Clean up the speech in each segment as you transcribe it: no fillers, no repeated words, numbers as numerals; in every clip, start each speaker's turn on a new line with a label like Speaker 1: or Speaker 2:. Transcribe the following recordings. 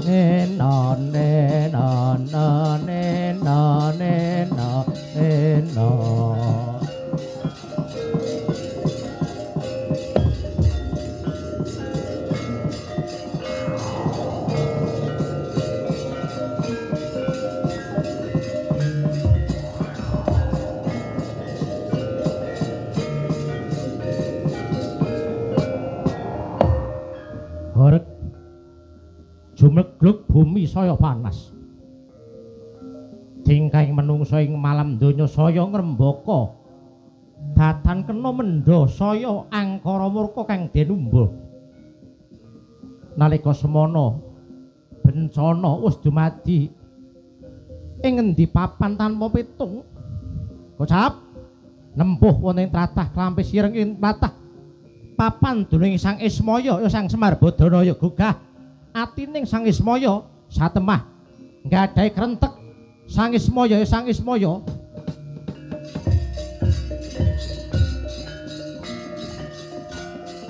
Speaker 1: Neno neno neno neno neno. Horeg jumegluk bumi saya panas. Tingkahing menungsa ing malam donya saya ngrembaka. Datan kena mendha saya angkara murka kang denumba. Nalika semana bencana wis dumadi ing ngendi papan tanpa pitung. Kocap nempuh wonten ing tlatah Klampis Ireng ing tlatah papan duning Sang Ismaya ya Sang Semar Badanaya gugah atining Sang Ismaya satemah nggadahi krentek Sang Ismaya ya Sang Ismaya.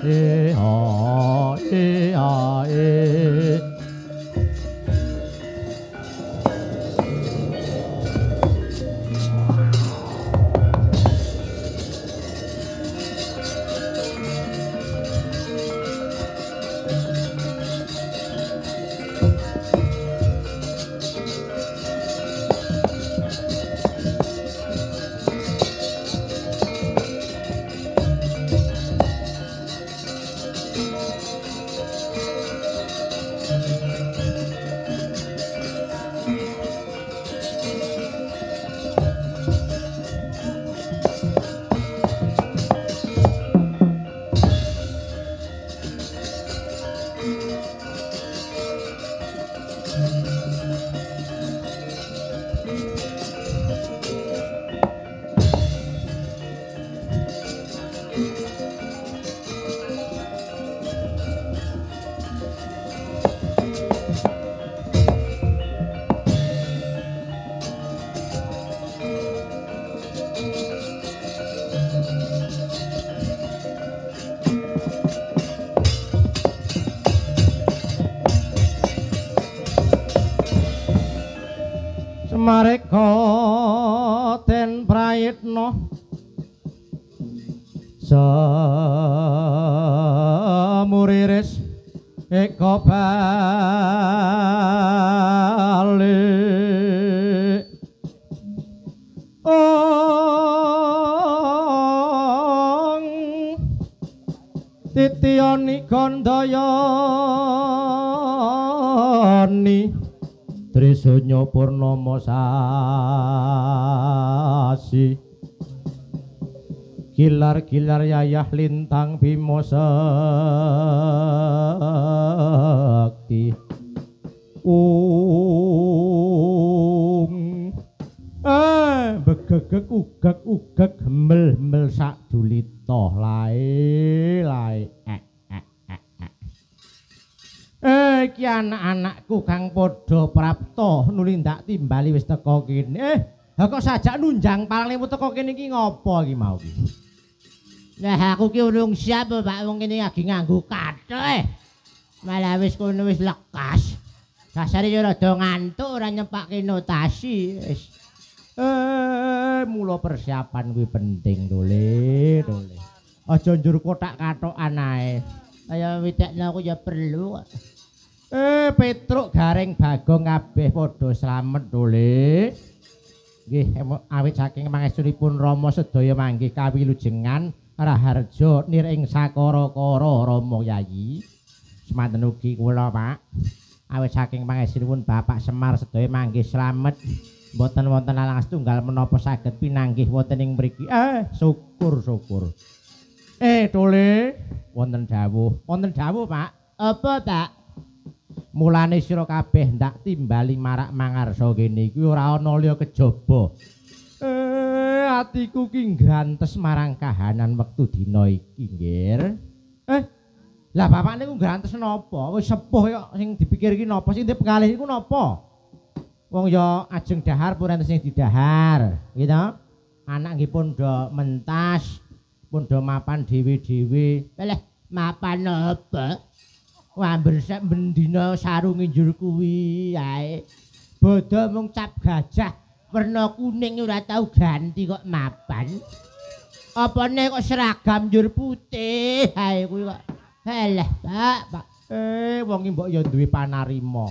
Speaker 1: E a e a e. Mareka den prayitna samuriris eka bali ong titiyani gandayani Trisanya purnama sasi kilar-kilar yayah lintang bima sekti ung begegeg ugeg-ugeg hemel-hemel sak dulita lae lae. Iki anak-anakku kang padha prapta nuli ndak timbali wis teka kene. Kok sajak nunjang palangne teka kene iki ngopo iki mau iki?
Speaker 2: Lah aku ki urung siap Pak, wong kene lagi nganggo kathok. Malah wis kono wis lekas. Dasare yo rada ngantuk ora nyepake notasi wis.
Speaker 1: Mula persiapan kuwi penting dole, dole. Aja njur kothak kathokan ae.
Speaker 2: Kaya witekno aku ya perlu kok.
Speaker 1: Petruk Gareng Bagong kabeh padha slamet dole. Nggih, awit saking pangestunipun Rama sedaya manggih kawilujengan raharja nir ing sakara-kara Rama Yayi. Semanten ugi kula, Pak. Awit saking pangestunipun Bapak Semar sedaya manggih slamet. Mboten wonten alang setunggal menapa saged pinanggih wonten ing mriki. Syukur syukur. Tole wonten dawuh. Wonten dawuh, Pak.
Speaker 2: Apa, Pak?
Speaker 1: Mulane sira kabeh ndak timbali marak mangarsa kene iki ora ana liya kejaba. Atiku ki ngrantes marang kahanan wektu dina iki, nggir. Lah bapak niku ngrantes napa? Wis sepuh kok sing dipikir iki napa? Sing dipekalih iku napa? Wong ya ajeng dahar pun enten sing didahar, gitu. Anak nggih pun do mentas, pun do mapan dhewe-dhewe.
Speaker 2: Leh, mapan apa? Wah, bersek bendina sarunge njur kuwi ae. Bodho mung cap gajah werna kuning ora tau ganti kok mapan. Apane kok seragam njur putih ae kuwi kok. Halah, Pak, Pak.
Speaker 1: Wong iki mbok ya duwe panarima.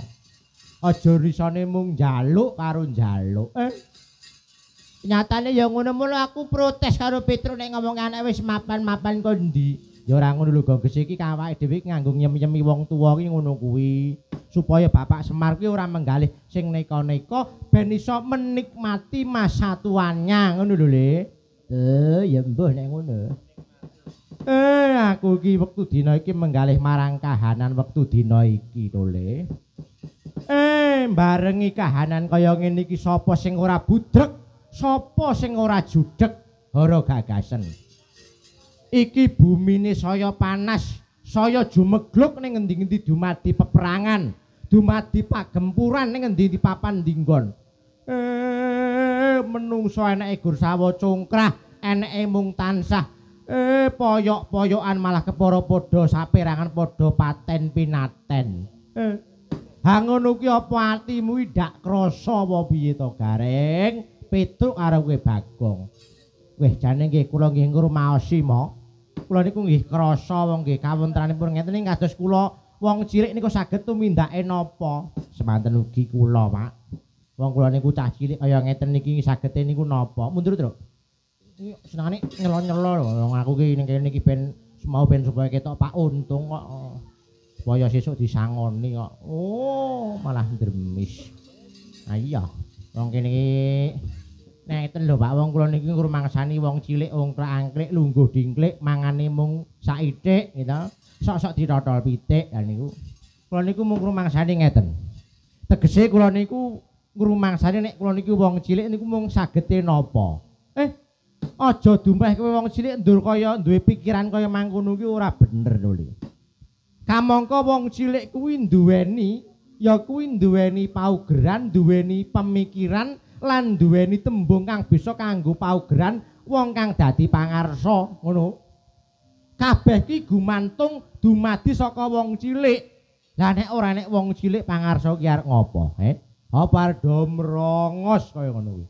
Speaker 1: Aja risane mung njaluk karo njaluk.
Speaker 2: Nyatane ya ngono mula aku protes karo Petruk nek ngomong anak wis mapan-mapan kok endi.
Speaker 1: Ya ora ngono lho Gongges iki awake dhewe nganggo nyem-nyemi wong tuwa ki ngono kuwi. Supaya Bapak Semar kuwi ora menggalih sing neka-neka ben iso menikmati masa tuanya ngono lho Le.
Speaker 2: Ya mbuh nek ngono.
Speaker 1: Aku iki wektu dina iki menggalih marang kahanan wektu dina iki to Le. Barengi kahanan kaya ngene iki sapa sing ora budrek, sapa sing ora judeg, hara gagasen. Iki bumine saya panas, saya jumegluk ning ngendi-ngendi dumadi peperangan, dumadi pagempuran ning ngendi-endi papan dinggon. Menungso eneke gur sawa congkrah, eneke mung tansah poyok-poyokan malah kepara padha saperangan padha paten pinaten. Ha ngono ki apa atimu iki ndak krasa apa piye to Gareng? Petruk karo kowe Bagong. Weh jane nggih kula nggih ngrumaosi mo. Kula niku nggih krasa wong nggih kawontenanipun ngeten ning kados kula wong cilik niku saged tumindake napa. Semanten ugi kula, Pak. Wong kula niku cah cilik kaya ngeten niki sagete niku napa. Mundur, Truk. Iki senengane nyelo-nyelo lho wong aku ki ning kene iki ben mau ben supaya ketok Pak Untung kok. Supaya sesuk disangoni kok. Oh, malah ndremis. Ha iya, wong kene iki ngeten lho Pak, wong kula niki ngrumangsani wong cilik ongklak-angklik lungguh dingklik mangane mung saithik gitu. Sok-sok ditotol pitik lha niku. Kula niku mung ngrumangsani ngeten. Tegese kula niku ngrumangsani nek kula niku wong cilik niku mung sagete napa. Aja dumeh kowe wong cilik ndur kaya duwe pikiran kaya mangkono kuwi ora bener lho. Kamangka wong cilik kuwi duweni ya kuwi duweni paugeran, duweni pemikiran lan duweni tembung kang bisa kanggo paugeran wong kang dadi pangarsa ngono. Kabeh ki gumantung dumadi saka wong cilik. Lah nek ora nek wong cilik pangarsa ki arep ngopo? Apa arep do mrongos kaya ngono kuwi.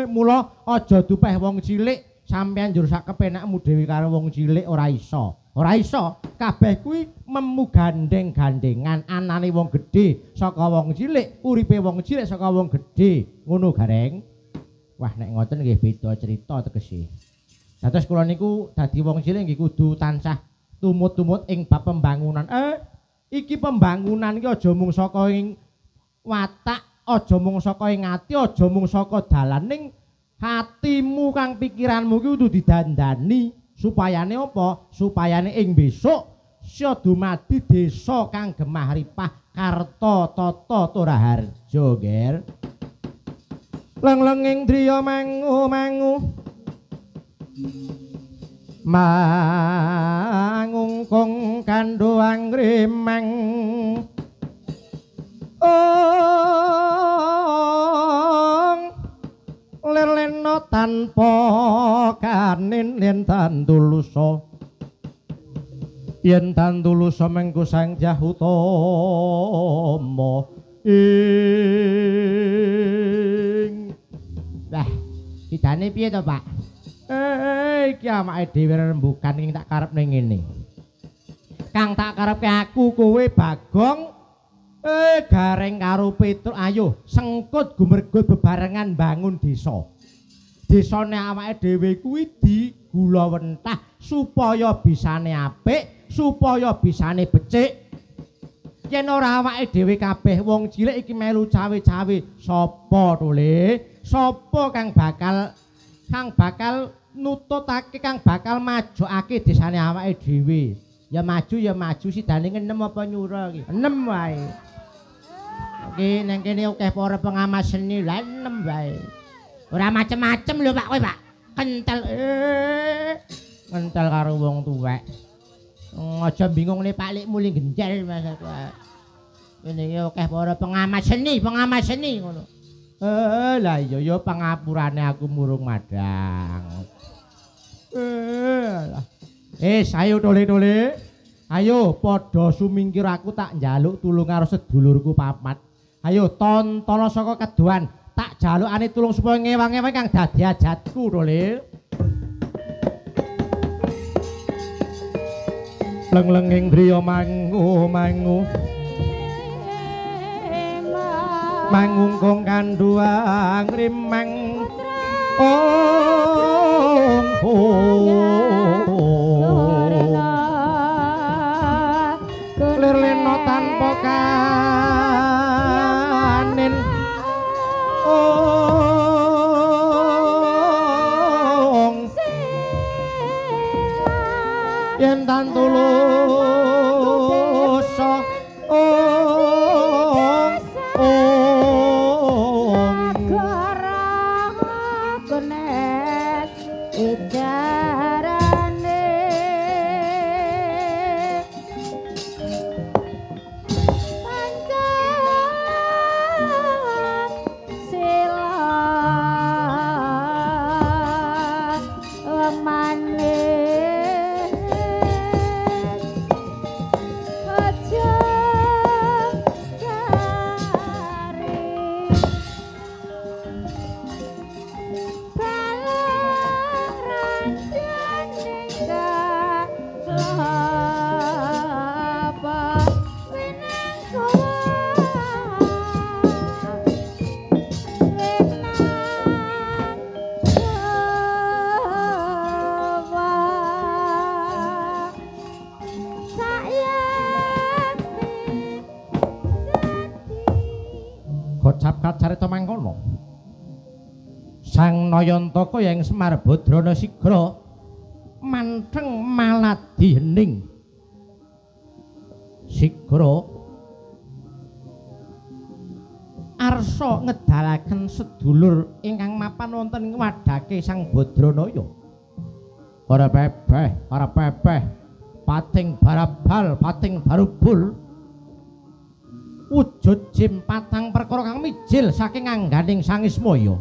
Speaker 1: Mula aja dupeh wong cilik, sampeyan njur sak kepenakmu dhewe karo wong cilik ora iso. Ora iso, kabeh kuwi memu gandeng-gandengan anane wong gedhe saka wong cilik, uripe wong cilik saka wong gedhe. Ngono Gareng. Wah nek ngoten nggih beda cerita tegese. Dados kula niku dadi wong cilik nggih kudu tansah tumut-tumut ing bab pembangunan. Iki pembangunan iki aja mung saka ing watak, aja mung saka ing ati, aja mung saka dalan ning hatimu kang pikiranmu ki kudu didandani. Supayane apa? Supayane ing besok sia dumadi desa kang gemah ripah karta tata Toraharja, Ger. Lenglenging driya mangu-mangu mangungkung kandha angremeng ong lelena tanpa kanin yen tandulusa yen tandulusa mengko Sang Dyah Utama ing.
Speaker 2: Lah sidane piye to, Pak?
Speaker 1: Iki awake dhewe rembukan ing tak karepne ngene. Kang tak karepke aku kowe Bagong Gareng karo Petruk ayo sengkut gumergut bebarengan bangun desa. Desane awake dhewe kuwi digulawentah supaya bisane apik, supaya bisane becik. Yen ora awake dhewe kabeh wong cilik iki melu cawe-cawe, sapa to Le? Sapa kang bakal nututake, kang bakal majokake desane awake dhewe?
Speaker 2: Ya maju sidane ngenem apa nyura iki? Enem wae. Iki nang kene akeh para pengamat seni lha enem wae. Ora macem-macem lho Pak kowe Pak. Kentel
Speaker 1: kentel karo wong tuwek.
Speaker 2: Aja bingung nek Pak Lik muli genjel Mas aku. Ngene iki akeh para pengamat seni ngono.
Speaker 1: Lah iya ya pangapurane aku murung madang. Lah. Ayo tole-tole. Ayo padha sumingkir, aku tak njaluk tulung karo sedulurku papat. Ayo tontona saka keduan, tak jalukane tulung supaya ngewang-ewang kang dadi ajatku to, Le. Leng-lenging griya mangu-mangu. Mangungkung kandhuwang rimang ong lir lena tanpa kanin ong yen tan tulus ong ong
Speaker 3: ijarane pancasila manis aja kari
Speaker 1: Gocap kacarita mangkono. Sang Nayantaka yang Semar Badrana sigra mantheng maladi hening. Sigra arsa ngedalaken sedulur ingkang mapan wonten ing wadhake Sang Badranaya. Ora pepeh, ora pepeh, pating barabal, pating barubul. Wujud jim patang perkara kang mijil saking angganing Sang Ismaya.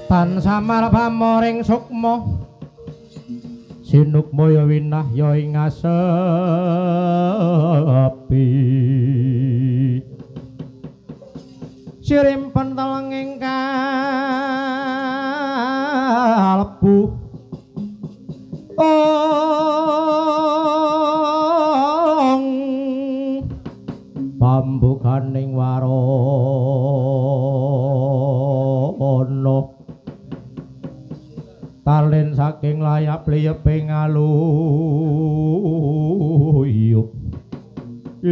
Speaker 1: Tan samar pamoring sukma sinukmaya winah ya ing asepi sirimpen telenging kalbu ong pambukaning warana talen saking layak pliyeping aluyup ing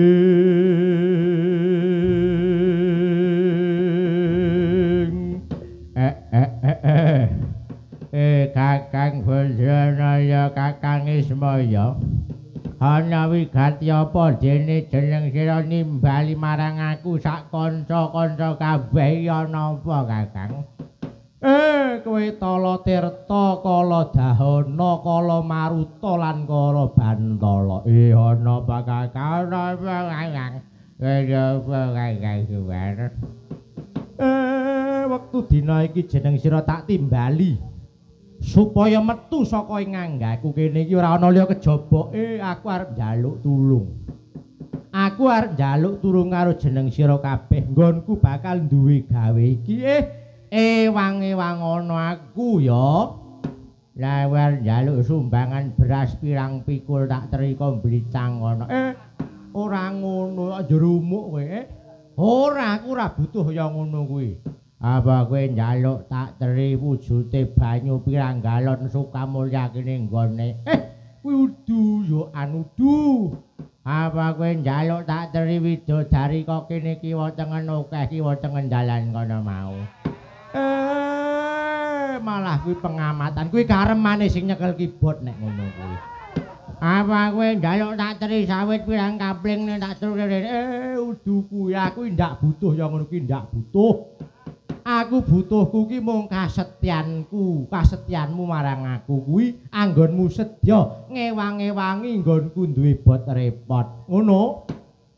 Speaker 1: Kakang Badranaya, Kakang Ismaya, ana wigati apa dene jeneng sira nimbali marang aku sak kanca-kanca kabeh ana apa Kakang? Kowe Tala Tirta, Kala Dahana, Kala Maruta lan Kala Bantala. Ana bakal. Wektu dina iki jeneng sira tak timbali supaya metu saka ing anggaku kene iki ora ana liya kejaba. Aku arep njaluk tulung. Aku arep njaluk tulung karo jeneng sira kabeh. Nggonku bakal duwe gawe iki. Ewang-ewang ana aku ya. Lah njaluk sumbangan beras pirang pikul tak trika blitang ana. Ora ngono jerumuk kowe. Ora, aku ora butuh ya ngono kuwi. Apa kowe njaluk tak teri wujute banyu pirang galon Sukamulya kene nggone. Kuwi udu ya anudu. Apa kowe njaluk tak teri widodari kok kene kiwa tengen akeh kiwa tengen dalan kono mau. Malah kuwi pengamatan kuwi karemane sing nyekel keyboard nek ngono kuwi. Apa kowe njaluk tak teri sawit pirang kapling nek tak terus udu kuwi aku ndak butuh ya ngono kuwi ndak butuh. Aku butuhku ki mung kasetyanku, kasetyanmu marang aku kuwi anggonmu sedya ngewang-ewangi nggonku duwe bot repot. Ngono.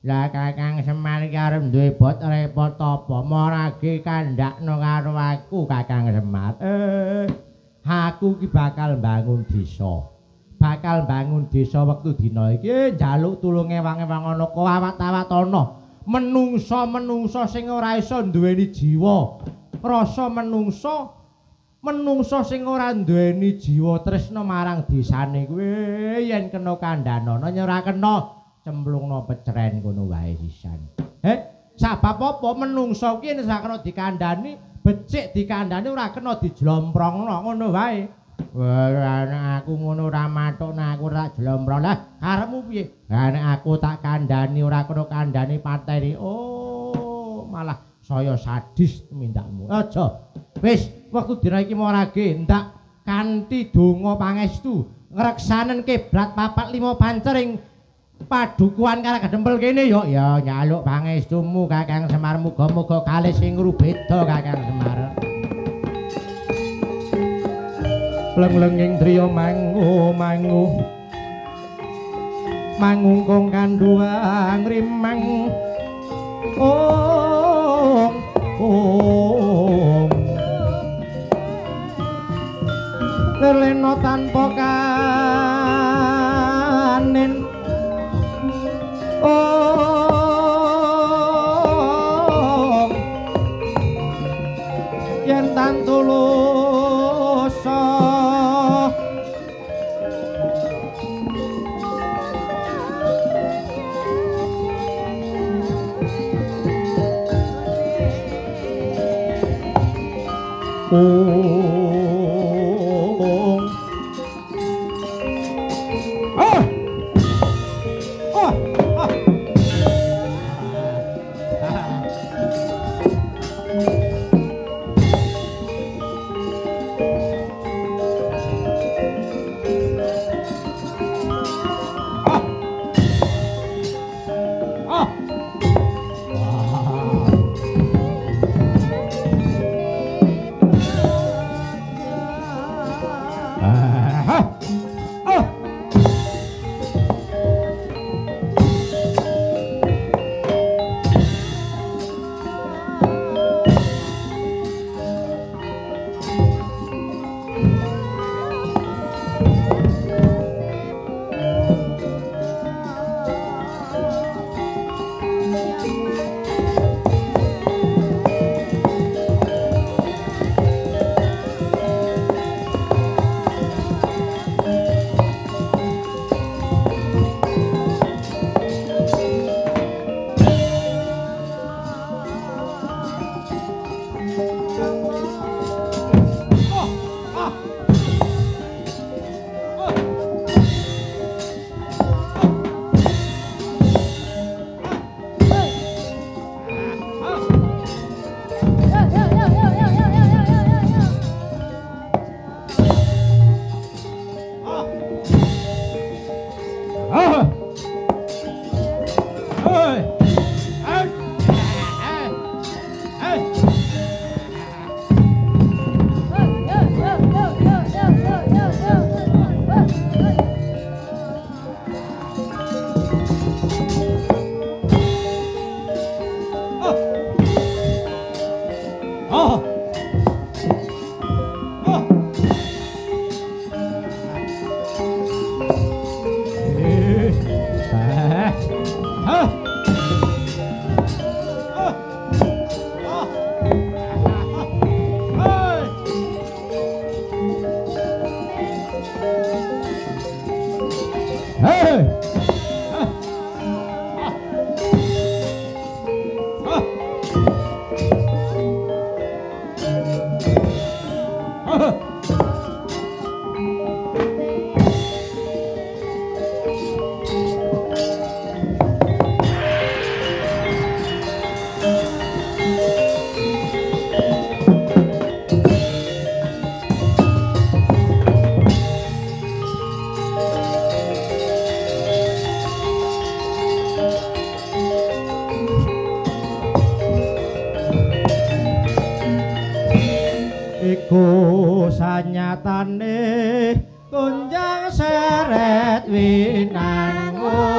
Speaker 1: Lah Kakang Semar iki arep duwe bot repot apa? Marage kandhakno karo aku Kakang Semar. Aku ki bakal mbangun desa. Bakal mbangun desa wektu dina iki njaluk tulung ewang-ewang ana kawat-awat ana. Menungsa-menungsa sing ora iso duweni jiwa. Rasa menungsa, menungsa sing ora duweni jiwa tresna marang desane kuwi yen kena kandhanana yen ora kena cemplungna peceren kono wae sisan. Sebab apa menungsa kuwi yen ora kena dikandhani, becik dikandhani ora kena dijlomprongno ngono wae. Wah, nek aku ngono ora mathuk nek aku ora jlomprong. Lah karepmu piye? Lah nek aku tak kandhani ora kena kandhani pateni. Oh, malah saya sadis tumindakmu. Aja. Wis, wektu dina iki marage ndak kanthi donga pangestu ngreksanen kiblat 4 5 pancer ing padukuhan Karangdempel kene ya. Ya njaluk pangestumu Kakang Semar, muga-muga kalih sing ngrubeda Kakang Semar. Leng-lenging driya mangu mangu mangungkung kandhuwang rimang ong ong lelena tanpa kanen ong yen tan tulus. Ong. Oh. Oh. Oh. Oh. Oh. Iku sanyatane kunjang seret winangun.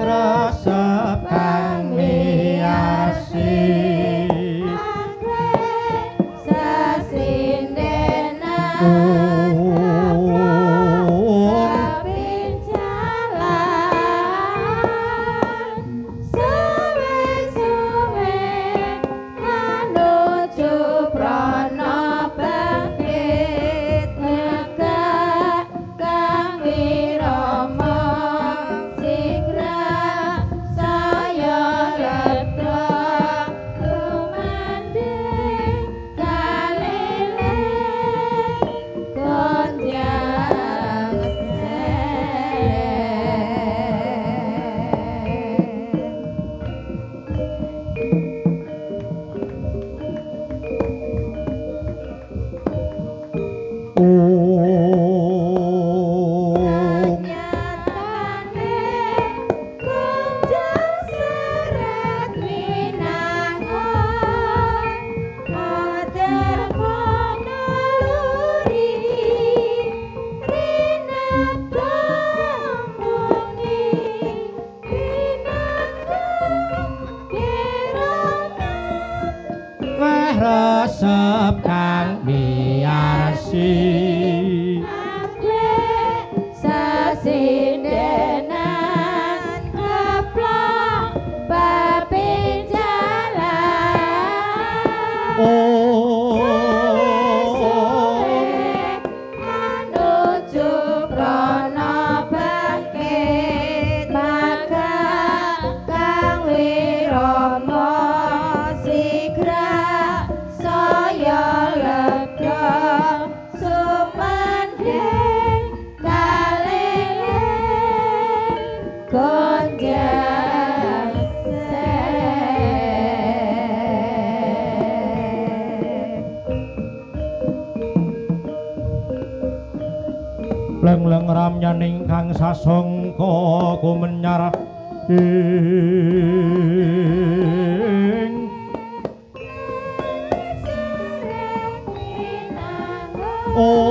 Speaker 1: Resep kang miyasi resep kang miyasi
Speaker 3: sesindenan keplok pepinjalan menuju prana bangkit maka kang wirama sigra saya lega sumandhing kaliling gonjang seret.
Speaker 1: Leng-leng ramyaning kang sasongko kumenyar ing ong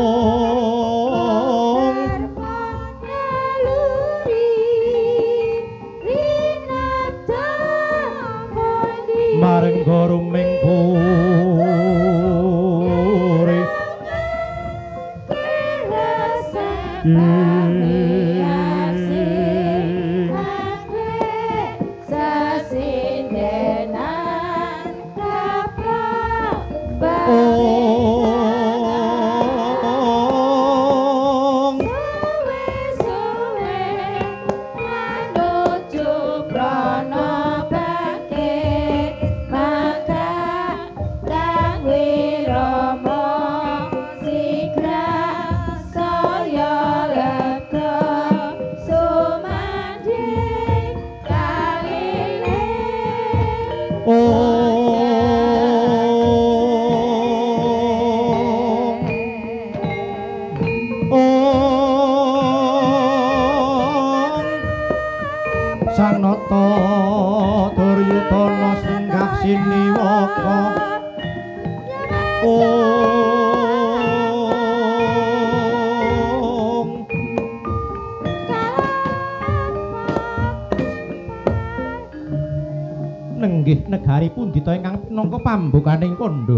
Speaker 1: mareng goruming puri
Speaker 3: Sesindenan keplok
Speaker 1: ong
Speaker 3: suwe-suwe menuju prana bangkit maka kang wirama sigra saya lega sumandhing kaliling
Speaker 1: ong ong Sang Nata Duryudana singgah siniwaka ong nenggih negari pundhita ingkang pinangka pambukaning kandha.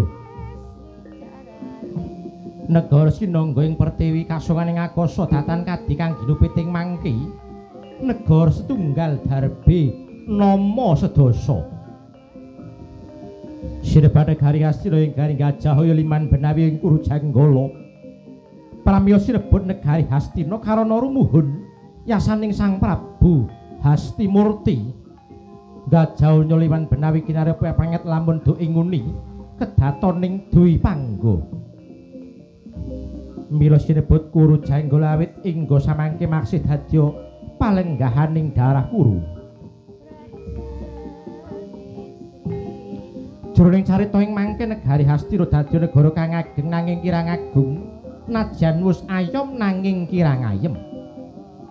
Speaker 1: Negara sinangga ing pertiwi kasongan ing akasa datan kadi kang ginupiting mangki. Negara setunggal darbe nama sedasa. Sinebat negari Astina ing garing Gajah Hoyo liman benawi ing Kuru Janggala. Pramila sinebut negari Hastina karana rumuhun yasaning Sang Prabu Hastimurti. Gajah Hoyo liman benawi kinarya panget lamun do ing nguni kedatoning Dwi Pangga. Mila sinebut Kuru Janggala awit ingga samangke maksih dadya palenggahaning darah Kuru. Jroning carita ing mangke negari Hastina dadi negara kang ageng nanging kirang agung, najan wus ayom nanging kirang ayem.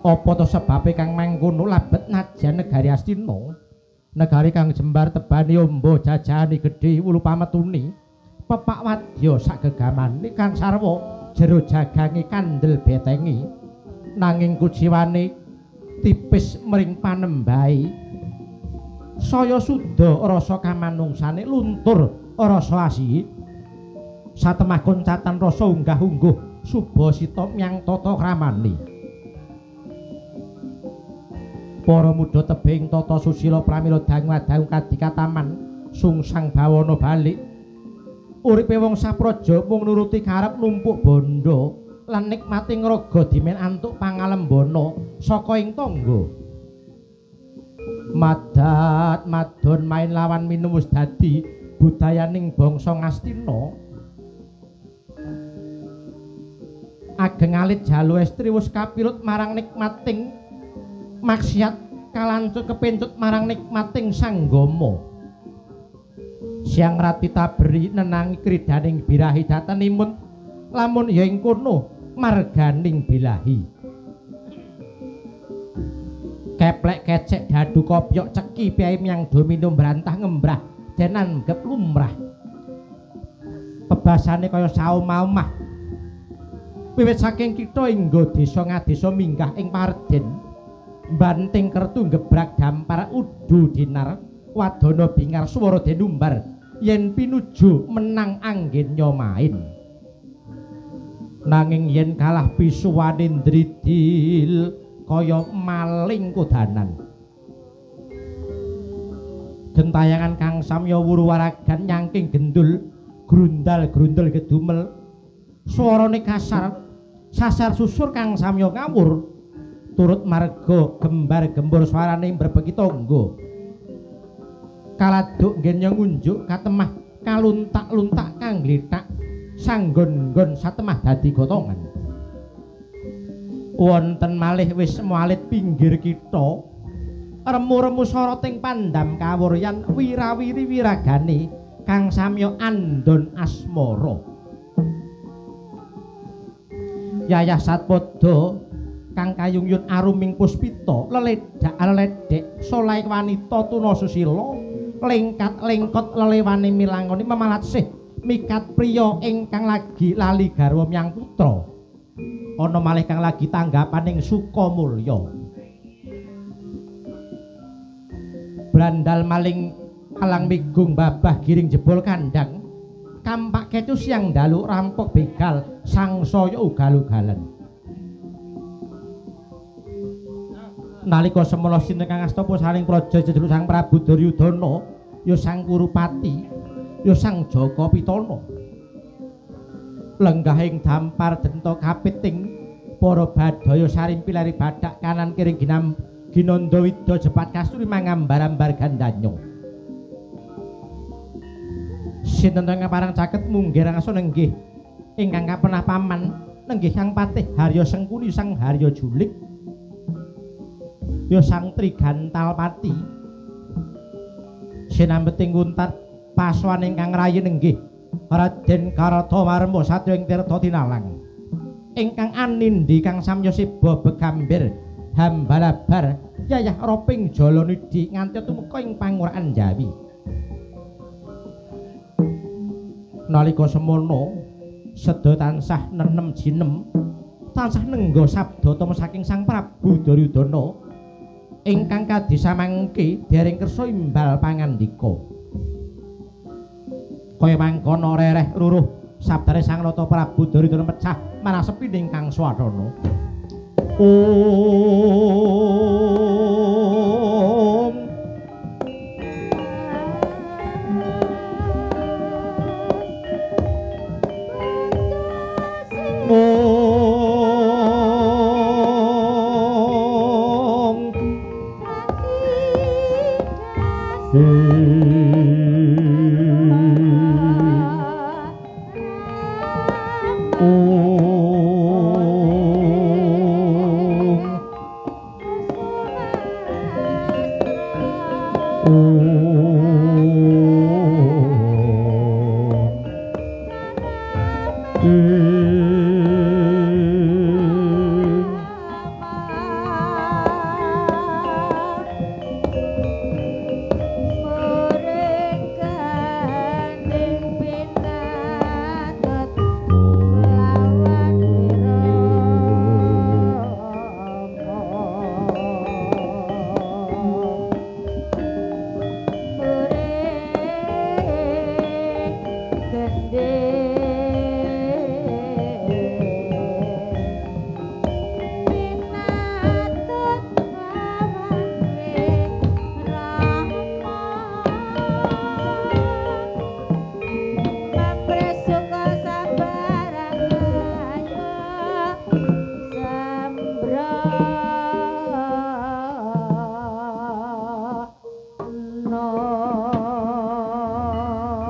Speaker 1: Apa to sebabe kang mangkono labet najan negari Hastina, negari kang jembar tebane amba jajahane gedhe wulu pametuni, pepak wadya sak gegamane kang sarwa jero jagange kandel betengi, nanging kuciwane tipis mring panembahe. Saya suda rasa kamanungsane luntur rasa asihe. Satemah koncatan rasa unggah-ungguh subasita myang tata kramane. Para muda tebing tata susila pramila dangu-dangu kadikataman sungsang bawana balik. Uripe wong sapraja mung nuruti karep numpuk bondo lan nikmati ngraga dimen antuk pangalembana saka ing tangga. Madat madon main lawan minum wis dadi budayaning bangsa Ngastina. Ageng alit jalu estri wis kapilut marang nikmating maksiat kalancut kepencut marang nikmating sanggama. Siang rati taberi nenangi kridaning birahi datenimun lamun ya ing kono marganing bilahi. Keplek kecek dadu kopyok ceki piye myang do minum brantah ngembrah denan gep lumrah. Pebasane kaya saomah-omah. Wiwit saking kitha inggo desa ngadesa minggah ing parden. Banting kertu gebrak dampar udu dinar wadana bingar swara denumbar yen pinuju menang anggenya main. Nanging yen kalah pisuwane ndridil kaya maling kodanan. Gentayangan kang samya wuru waragan nyangking gendul grundal-grundul gedumel. Swarane kasar sasar susur kang samya ngawur turut marga gembar-gembur swarane mbrebeki tangga. Kaladuk nggenya ngunjuk katemah kaluntak-luntak kang glithak sanggon-nggon satemah dadi gotongan. Wonten malih wis mualit pinggir kitha, remu-remu soroting pandam kawuryan wirawiri wiragane kang samya andon asmara. Yayah Satpada kang kayungyun aruming puspita leledak ledek soleh wanita tuna susila lengkat-lengkot lelewane milangoni memalat sih mikat priya ingkang lagi lali garwa myang putra. Ana malih kang lagi tanggapaning Sukamulya. Brandal maling alang migung babah giring jebol kandang. Kampak kecu siang dalu rampok begal sangsaya ugal-ugalan. Nalika semana sinten kang astapa saling praja jejeluk Sang Prabu Duryudana, ya Sang Kurupati, ya Sang Jaka Pitana. Lenggahing dampar denta kapiting para badaya sarimpi lari badak kanan kiri ginam ginanda wida jepat kasturi mangambar-ambar gandanya. Sinten ingkang parang caket munggir angsa nenggih ingkang kapenah paman nenggih Kang Patih Harya Sengkuni Sang Harya Julik ya Sang Trigantalpati. Sinambeting kuntat pasoan ingkang rayi nenggih Raden Karatawarma satya ing tirta tinalang ingkang anindhi kang samya siba begambir hambalabar yayah roping jalanidhi nganti tumeka ing panguraan Jawi. Nalika semono sedaya tansah nenem jinem tansah nengga sabda tama saking Sang Prabu Duryudana ingkang kadisamangke dereng kersa imbal pangandika. Kaya mangkono rereh ruruh Sabdane Sang Nata Prabu Duryudana mecah marang sepining kang swadana. Om. Om.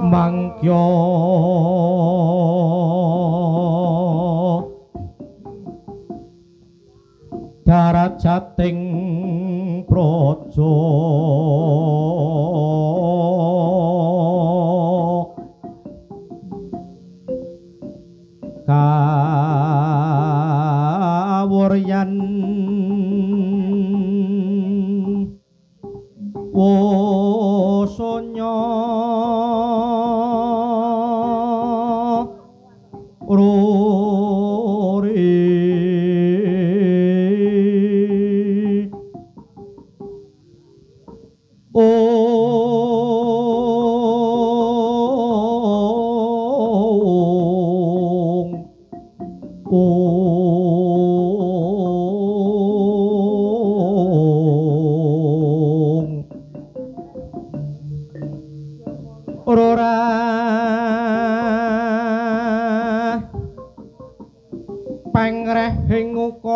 Speaker 1: Mangkya darajating praja kawuryan wasanya ruri ong ong ora pengrehing ukara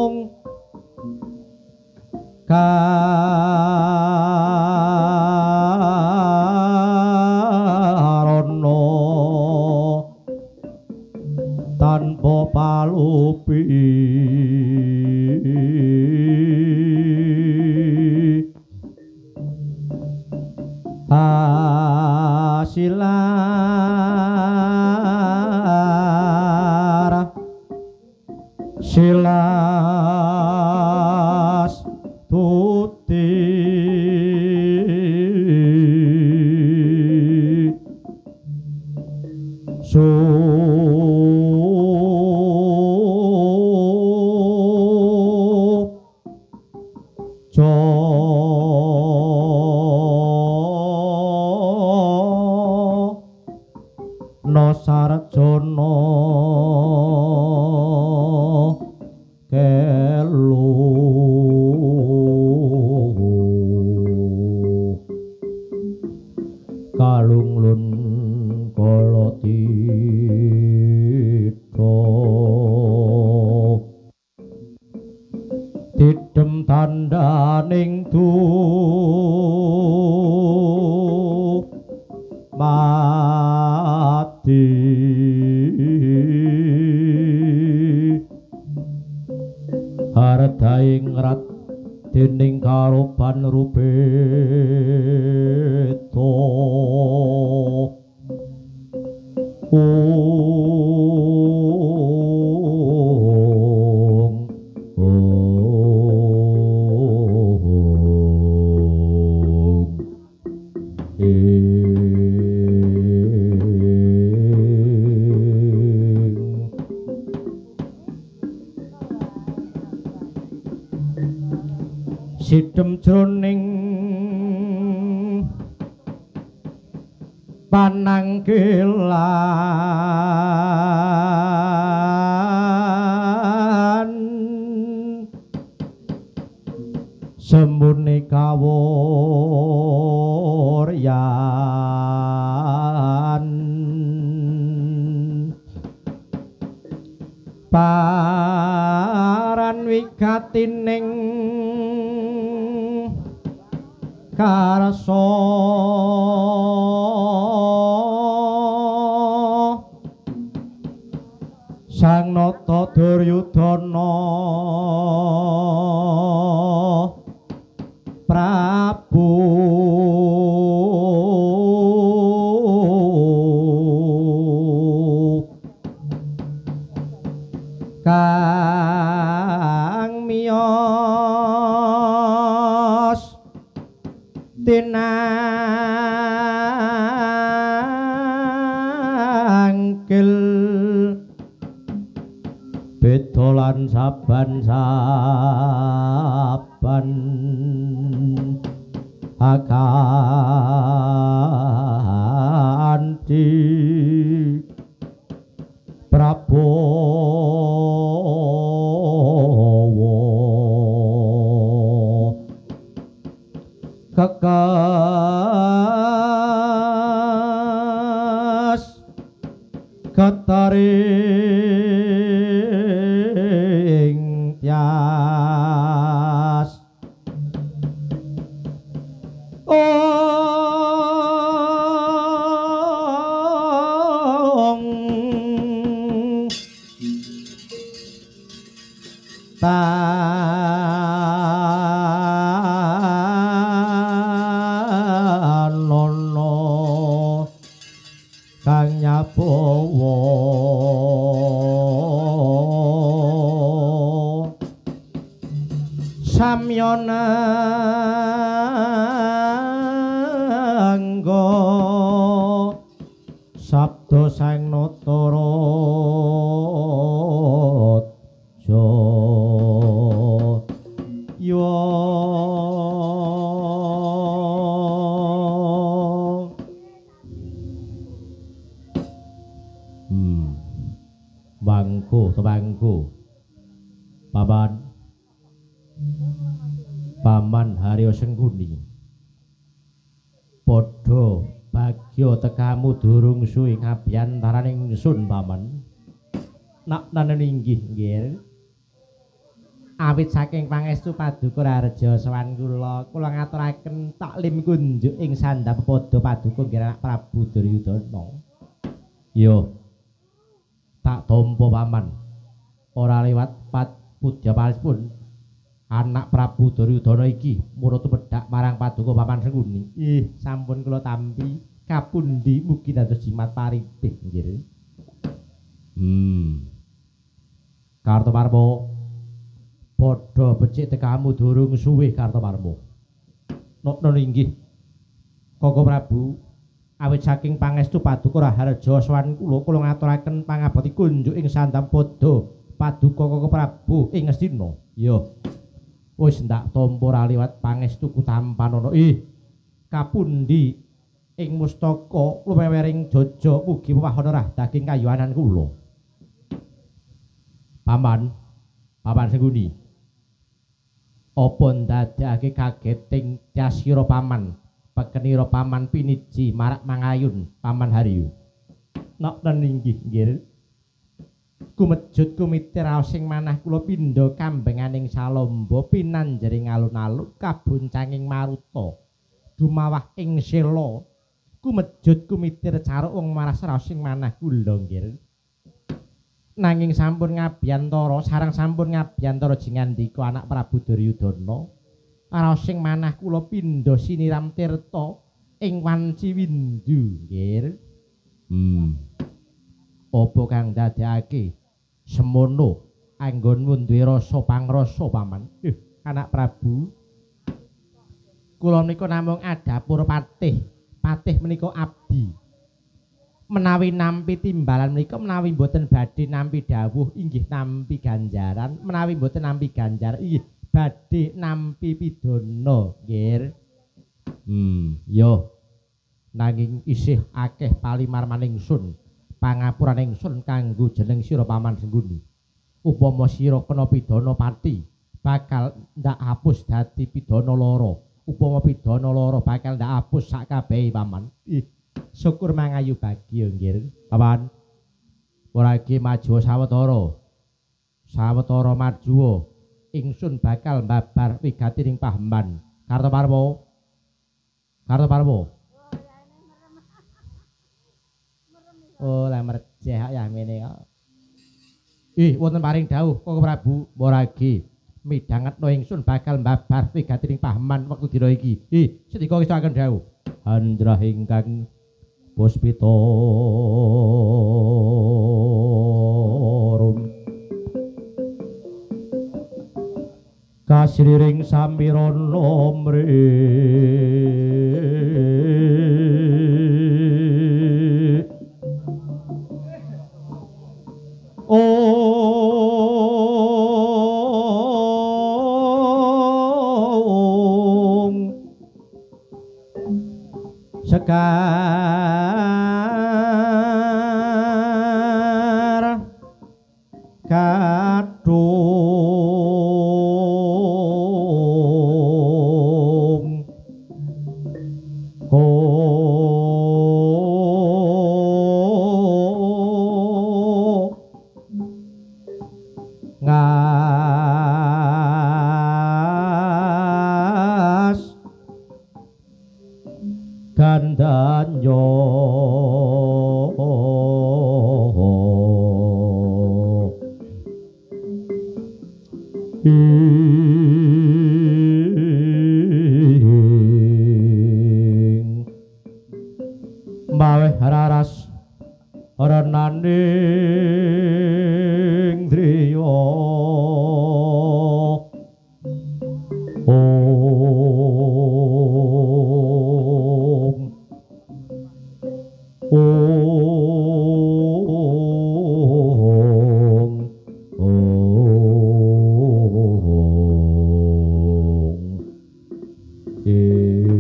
Speaker 1: ong karana tanpa palupi hasilar silas tuti su no sarjana kelu kalunglun kala titha didem tandhaning du mati hardaing rat dening karoban rubeda. Ong ong ing. Sidem jroning panangkilan semune kawuryan paran wigatining karsa Sang Nata Duryudana Prabu kang miyos tinangkil beda lan saban-saban akanthi Prabowo kekes getaring tyas ong tanono kang nyabawa samyana angga sabda sang nata raja yo. Bangku tebangku paman paman Haryo Sengkuni padha bagya tekamu durung suwi ngabiyantaraning ingsun paman. Nak nanen inggih nggih. Awit saking pangestu paduka Raharja sowan kula, kula ngaturaken taklim kunjuk ing sandhap pepada paduka nggih anak Prabu Duryudana. Yo. Tak tampa paman. Ora liwat pudya pun anak Prabu Duryudana iki murut tumedhak marang paduka paman Sengkuni. Ih, sampun kula tampi kapundi mugi dados jimat paripih nggih. Kartomarma padha becik tekamu durung suwe Kartomarma. Nokno inggih Koko Prabu, awit saking pangestu paduka Raharja sowan kula, kula ngaturaken pangabekti kunjuk ing sandhap padha paduka Koko Prabu ing Ngastina. Ya. Wis ndak tampa ora liwat pangestuku tampanana. Ih, kapundi ing mustaka lumewering jaja mugi wahana rah daging kayuwanan kula. Paman, Paman Sengkuni. Apa ndadekake kageting tyasira paman, pekenira paman piniji marak mangayun Paman Haryo. Nok ten inggih nggih. Kumejut kumitir raos ing manah kula pindha kambenganing salamba pinanjering alun-alun kaboncanging maruta dumawah ing sela. Kumejut kumitir caruk wong maras raos ing manah kula nggih. Nanging sampun ngabiyantara sareng sampun ngabiyantara jingandika anak Prabu Duryudana raos ing manah kula pindha siniram tirta ing wanci windu nggih. Apa kang ndadekake semono anggonmu duwe rasa pangrasa paman? Anak Prabu, kula menika namung adhapur patih. Patih menika abdi. Menawi nampi timbalan menika menawi mboten badhe nampi dawuh inggih nampi ganjaran, menawi mboten nampi ganjaran inggih badhe nampi pidana, nggih. Yo. Nanging isih akeh palimarmaning sun, pangapuraning sun kanggo jeneng sira Paman Sengguni. Upama sira kena pidana pati, bakal ndak hapus dadi pidana lara. Upama pidana lara bakal ndak hapus sak kabehe Paman. Ih, syukur mangayu bagya nggih. Paman. Ora iki maju sawetara. Sawetara majuwa ingsun bakal mbabar wigati ing paheman. Kartoparwa. Kartoparwa. Oh, lah merceh ya mene kok. Ih, wonten paring dawuh Koko Prabu Waragi. Midhangetno ingsun bakal mbabar wigati ing paheman wektu dina iki. Ih, sendika kisaken dawuh. Handrah ingkang puspita rum kasriring samirana mri ong sekar kadung ko ngas gandanyo ing maweh raras renaning driya ong ong ong ing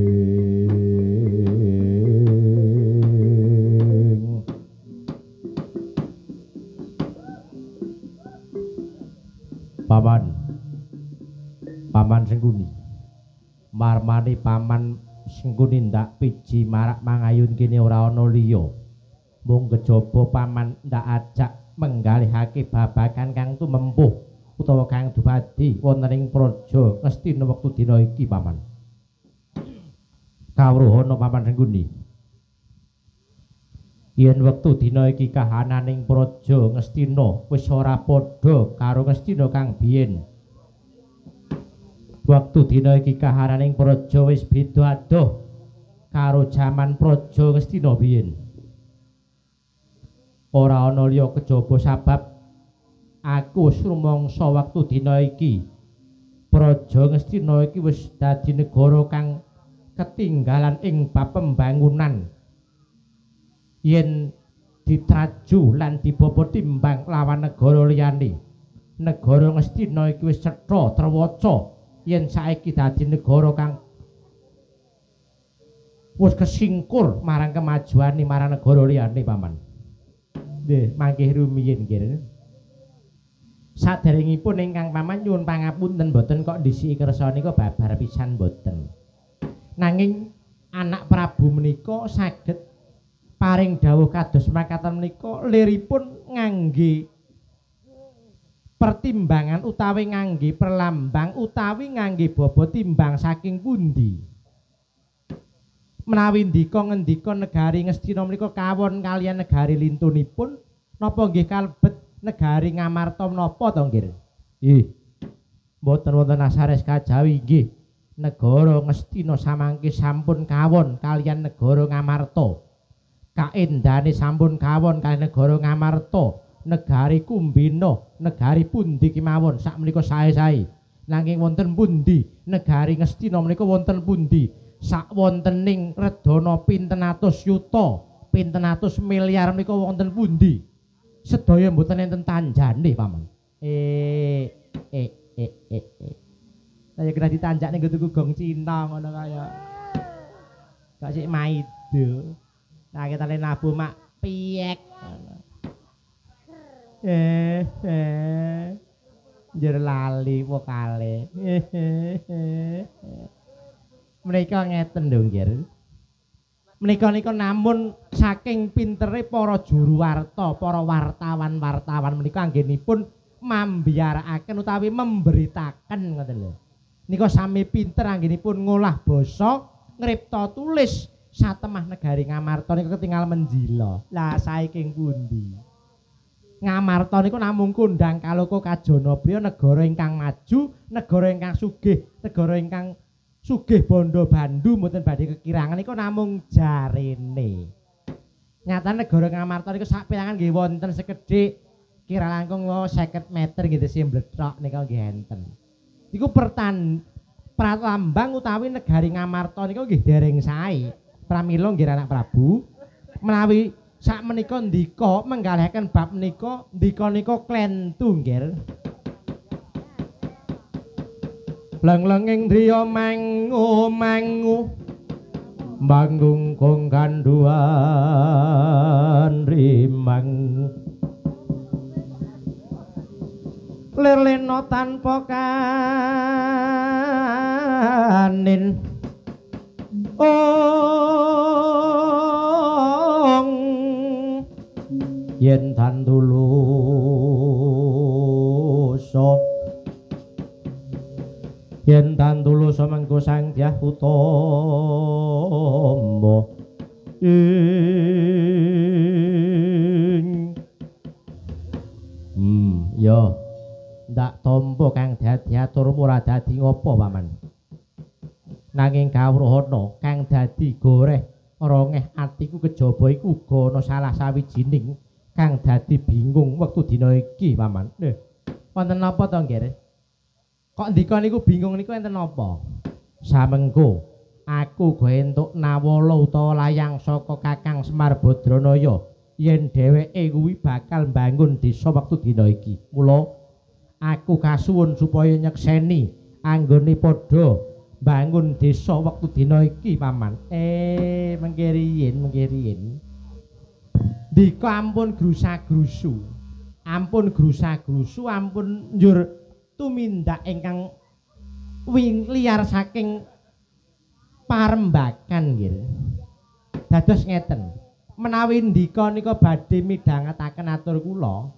Speaker 1: Paman, Paman Sengguni, marmane Paman Sengguni ndak piji marak mangayun kene ora ana liya. Mung kejaba Paman ndak ajak menggalihake babagan kang tumempuh utawa kang dumadi wonten ing praja Ngastina wektu dina iki Paman. Kawruhana Paman Sengguni. Yen wektu dina iki kahananing praja Ngastina wis ora padha karo Ngastina kang biyen. Wektu dina iki kahananing praja wis beda adoh karo jaman praja Ngastina biyen. Ora ana liya kejaba sabab aku wis rumangsa wektu dina iki praja Ngastina iki wis dadi negara kang ketinggalan ing bab pembangunan. Yen ditraju lan dibobot timbang lawan negara liyane, negara Ngastina iki wis cetha terwaca yen saiki dadi negara kang wis kesingkur marang kemajuane marang negara liyane Paman. Nggih, mangkih rumiyin nggih. Saderengipun ingkang Paman nyuwun pangapunten mboten kok ndhisiki kersa nika babar pisan mboten. Nanging anak Prabu menika saged paring dawuh kados makaten menika liripun ngangge pertimbangan utawi ngangge perlambang utawi ngangge bobot timbang saking pundi. Menawi ndika ngendika negari Ngastina menika kawon kaliyan negari lintunipun napa nggih kalebet negari Ngamarta menapa to nggih? Nggih. Mboten wonten asares kajawi nggih. Negara Ngastina samangke sampun kawon kaliyan negara Ngamarta. Kaendane sampun kawon kaliyan negara Ngamarta, negari Kumbina, negari pundi kemawon sak menika sae-sae. Nanging wonten pundi negari Ngastina menika wonten pundi? Sak wontening redana pinten atus yuta, pinten atus miliar menika wonten pundi? Sedaya mboten enten tanjane, Paman. E e e e e. Lah ya kena ditanjakne nggo tuku gong Cina ngono kaya. Kok sik maido. Nah ketane nabuh mak piyek ngono. Njur lali vokale. Menika ngeten lho nggih. Menika nika namun saking pintere para juru warta, para wartawan-wartawan menika anggenipun mambiarakaken utawi memberitaken ngoten lho. Nika sami pinter anggenipun ngolah basa, ngripta tulis satemah negari Ngamarta nika ketingal menjila. Lah saking pundi? Ngamarta niku namung kondhang kaloka kajana priya negara ingkang maju, negara ingkang sugih, negara ingkang sugih bondo bandu mboten badhe kekirangan niku namung jarene. Nyatane negara Ngamarta niku saperangan nggih wonten sekedhik kira langkung 50 meter nggih tesih mblethok nika nggih enten. Niku pralambang utawi negari Ngamarta niku nggih dereng sae. Pramila nggih anak Prabu menawi sakmenika ndika menggalahaken bab menika ndika nika klentu nggih. Leng-lenging driya mangu mangu manggung kong ganduan rimang lir lena tanpa kanin ong yen tandulusa yen tandulusa mengko Sang Dyah Utama ing ya ndak tampa kang dadi aturmu ora dadi ngopo paman. Nanging kawruhana kang dadi goreh rongeh atiku kejaba iku uga ana salah sawijining kang dadi bingung wektu dina iki paman. Wonten napa to nggih? Kok ndika niku bingung niku enten napa? Samengko aku go entuk nawala utawa layang saka Kakang Semar Badranaya yen dheweke kuwi bakal mbangun desa wektu dina iki. Mula aku kasuwun supaya nyekseni anggone padha bangun desa wektu dina iki paman. Mengke riyin, mengke riyin. Ndika ampun grusa-grusu. Ampun grusa-grusu, ampun njur tumindak ingkang wing liar saking parembakan nggih. Dados ngeten. Menawi ndika nika badhe midhangetaken atur kula,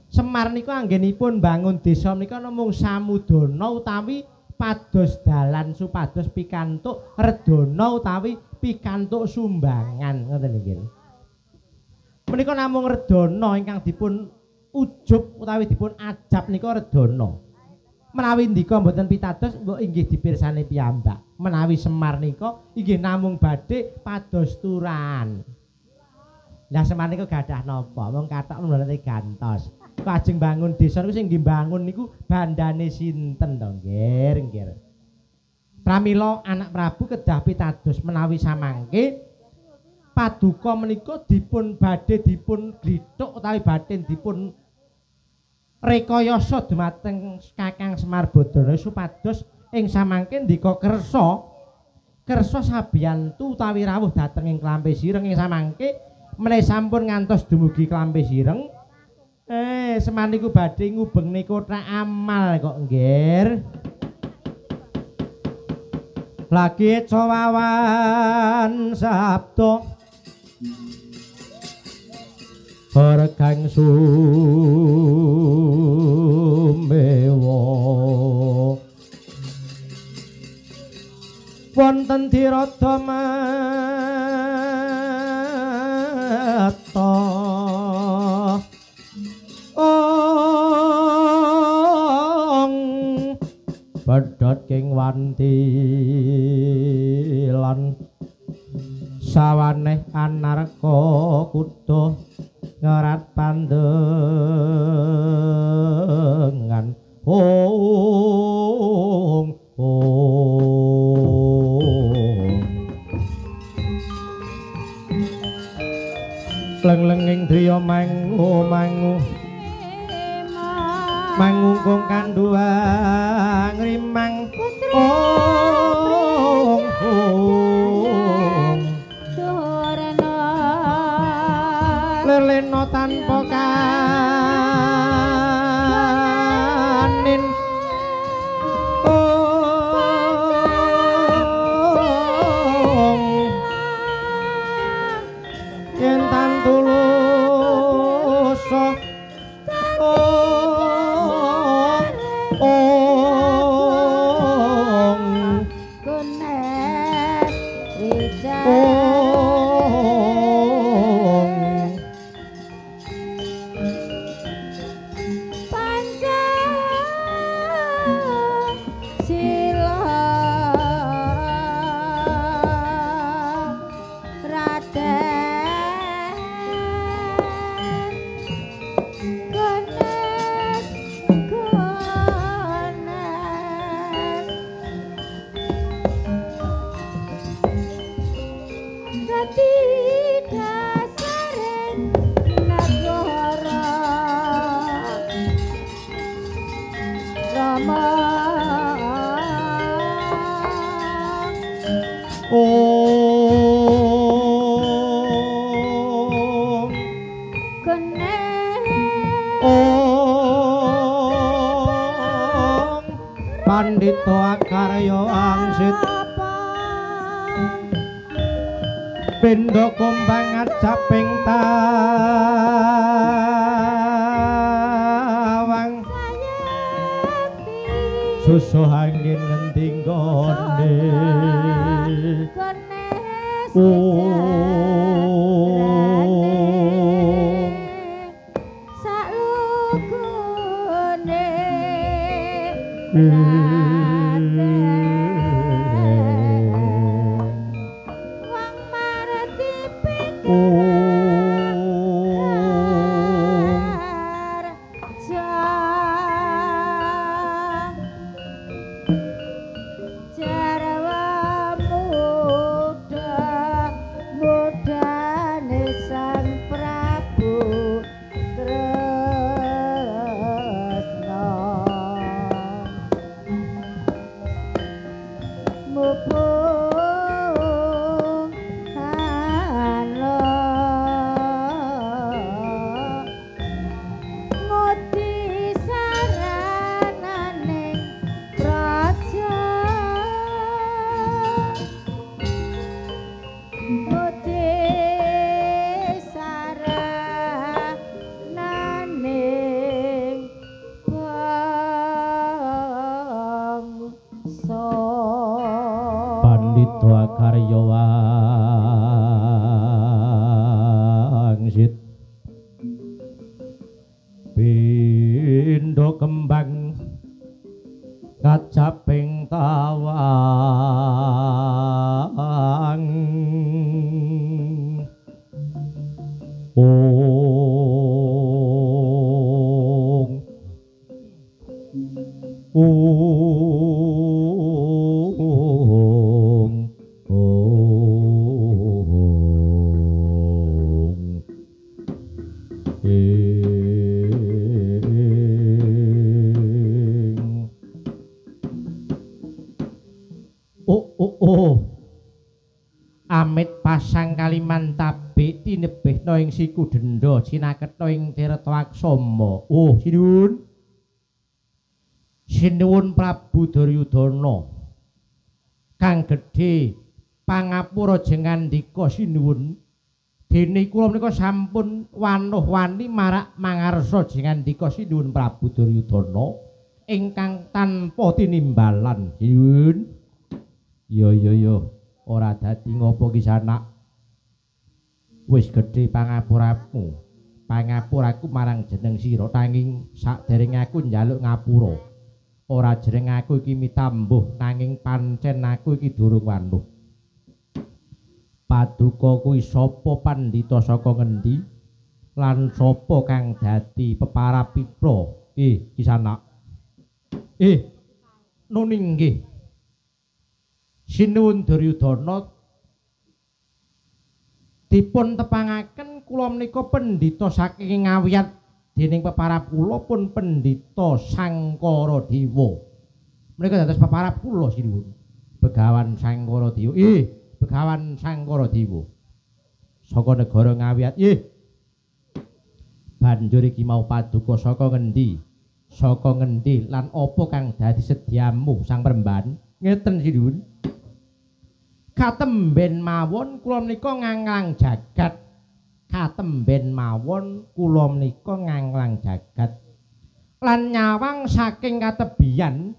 Speaker 1: Semar nika anggenipun bangun desa menika namung samudana utawi pados dalan supados pikantuk redana utawi pikantuk sumbangan ngoten nggih. Menika namung redana ingkang dipun ujub utawi dipun ajab nika redana. Menawi ndika mboten pitados mbok inggih dipirsani piyambak. Menawi Semar nika inggih namung badhe pados turan. Lah Semar nika gadah napa? Wong kathok mboten gantos. Kajeng bangun desa niku sing nggih bangun niku bandane sinten to nggih nggih. Pramila anak Prabu kedah pitados menawi samangke paduka menika dipun badhe dipun glithuk utawi badhe dipun rekayasa dumateng Kakang Semar Badrana supados ing samangke ndika kersa kersa sabiyantu utawi rawuh dhateng ing Klampe Sireng ing samangke menawi sampun ngantos dumugi Klampe Sireng. Semar niku badhe ngubengne kothak amal kok nggih. Lagi cawawan sabda Bergang sumewa wonten dirada mata ong pedhot king wanti lan sawaneh anarka kuda ngerat pandengan ong ong leng-lenging driya mangu mangu Mangungkung kandhuwang rimang ong ong
Speaker 3: Durna
Speaker 1: lelena tanpa kanin ong yen tan tulus ong ong
Speaker 3: Gunes Wijaya
Speaker 1: ong
Speaker 3: Panca sila Raden Gunes Gunes Dadi dasare nagara Rama
Speaker 1: ong
Speaker 3: Gunes
Speaker 1: ong pandhita akarya angsit
Speaker 3: apa
Speaker 1: pindha kumbang ngajaping tawang
Speaker 3: sayekti
Speaker 1: susuh angin ngendi nggone
Speaker 3: Gunes
Speaker 1: ong
Speaker 3: Saklugune Raden Wong marti pikir
Speaker 1: ong
Speaker 3: Jarwa muda mudane Sang Prabu Kresna mupung hana ngudi sarananing praja ngudi sarananing bangsa.
Speaker 1: Pandhita akarya wangsit pindha kembang kacaping tawang ong ong ong ing oh oh oh amit pasang Kalimantabe tinebihna ing siku denda cinaketha ing Tirta Aksama. Oh sinuwun sinuwun Prabu Duryudana kang gedhe pangapura jengandika sinuwun dene kula menika sampun wanuh-wani marak mangarsa jengandika sinuwun Prabu Duryudana ingkang tanpa tinimbalan sinuwun. Ya ya ya ora dadi ngopo ki sanak wis gedhe pangapuramu pangapuraku marang jeneng sira nanging sakderenge aku njaluk ngapura ora jeneng aku iki mitambuh nanging pancen aku iki durung wanuh. Paduka kuwi sapa pandhita saka ngendi lan sapa kang dadi peparapipra? Kisanak. Nuni nggih. Sinuwun Duryudana dipun tepangaken kula menika pendhita saking Ngawiyat Dening peparab kula pun Pendhita Sangkara Dewa. Menika dados peparab kula sinuwun. Begawan Sangkara Dewa. Ih, Begawan Sangkara Dewa. Saka negara Ngawiyat. Ih. Banjur iki mau paduka saka ngendi? Saka ngendi lan apa kang dadi sedyamu Sang Premban? Ngeten sinuwun. Katemben mawon kula menika nganglang jagat. Katemben mawon kula menika nganglang jagat. Lan nyawang saking katebian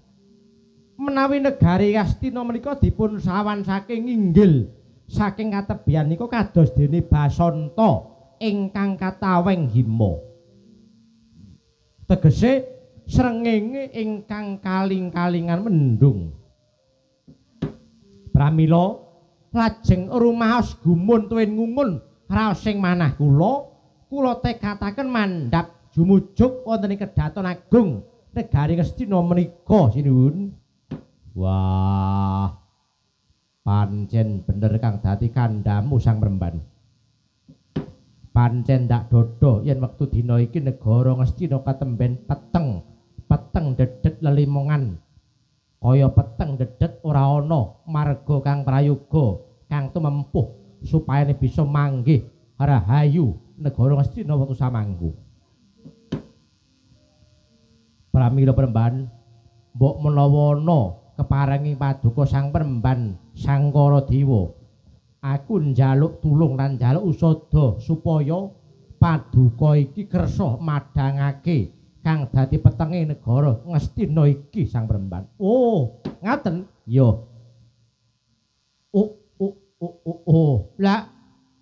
Speaker 1: menawi negari Astina menika dipun sawan saking inggil. Saking katebian nika kados dene Basanta ingkang kataweng hima. Tegese srengenge ingkang kaling-kalingan mendung. Pramila lajeng rumaos gumun tuwin ngungun raos sing manah kula, kula tekataken mandhap jumujuk wonten ing Kedaton Agung negari Ngastina menika sinuwun. Wah, pancen bener kang dadi kandhamu Sang Premban. Pancen ndak dodo yen wektu dina iki negara Ngastina katemben peteng, peteng dedet lelimongan. Kaya peteng dedet ora ana marga kang prayoga kang tumempuh supaya bisa manggih rahayu negara Ngastina wektu samangku. Pramila Premban, mbok menawa ana keparengi paduka Sang Premban Sangkara Dewa, aku njaluk tulung lan njaluk usada supaya paduka iki kersa madhangake kang dadi petenge negara Ngastina iki Sang Premban. Oh, ngaten? Ya. Oh, oh, oh, oh, oh. Lah